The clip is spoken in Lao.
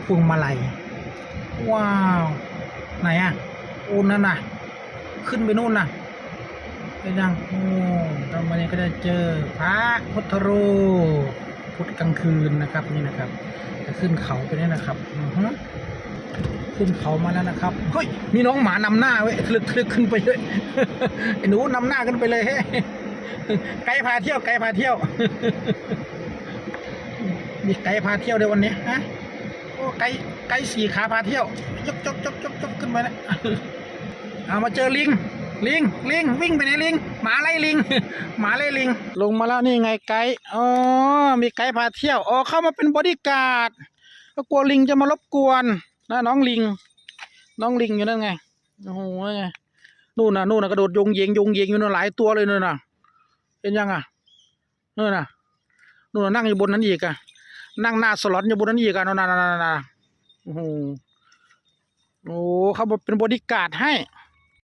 ພວງມາໄລ. ວ້າວ ໄຫນອະ? ໂອ້ ນັ້ນນະ ຂຶ້ນໄປໂນ້ນນະ. ເປັນຫຍັງ? ໂອ້ ແລ້ວມື້ນີ້ກໍໄດ້ເຈີພະພຸດທະຮູບ ພຸດກາງຄືນນະຄັບ. ນີ້ນະຄັບ ຈະຂຶ້ນເຂົາໄປນີ້ນະຄັບ. ອືຮຶ ຂຶ້ນເຂົາມາແລ້ວນະຄັບ. ເຮີ້ຍ ມີນ້ອງໝານຳໜ້າເວີຍ ທະລຶກໆ ຂຶ້ນໄປເລີຍ. ໄອ້ໜູ ນຳໜ້າຂຶ້ນໄປເລີຍ. ໄກພາທ່ຽວ ໄກພາທ່ຽວ ມີໄກພາທ່ຽວເດີ້ວັນນີ້. ຮະ ໂອ້ ໄກ ໄກສີ່ຂາພາທ່ຽວ ຍົກໆໆໆ ຂຶ້ນໄປແລ້ວ. ເອົາ ມາເຈີລິງ ລິງ ລິງ ວິ່ງໄປໃນລິງ ໝາໄລ່ລິງ ໝາໄລ່ລິງ. ລົງມາແລ້ວນີ້ໄງໄກ. ອໍ ມີໄກພາທ່ຽວ. ອໍ ເຂົ້າມາເປັນບໍດີກາດ ກໍກົວລິງຈະມາລົບກວນນະ. ນ້ອງລິງ ນ້ອງລິງຢູ່ນັ້ນໄງ. ໂອ້ໂຫ ນູ້ນນະ ນູ້ນນະ ກະໂດດໂຢງເຢງໂຢງເຢງຢູ່ນັ້ນ ຫຼາຍຕົວເລີຍນັ້ນນະ. ເຫັນຍັງອະ? ເອີນະ ນູ້ນນະ ນັ່ງຢູ່ບົນນັ້ນອີກອະ ນັ່ງໜ້າສະຫຼອນຢູ່ບົນນັ້ນອີກອະ. ນັ້ນນະ ໂອ້ໂຫ ໂອ້ ເຂົາເປັນບໍດີກາດໃຫ້.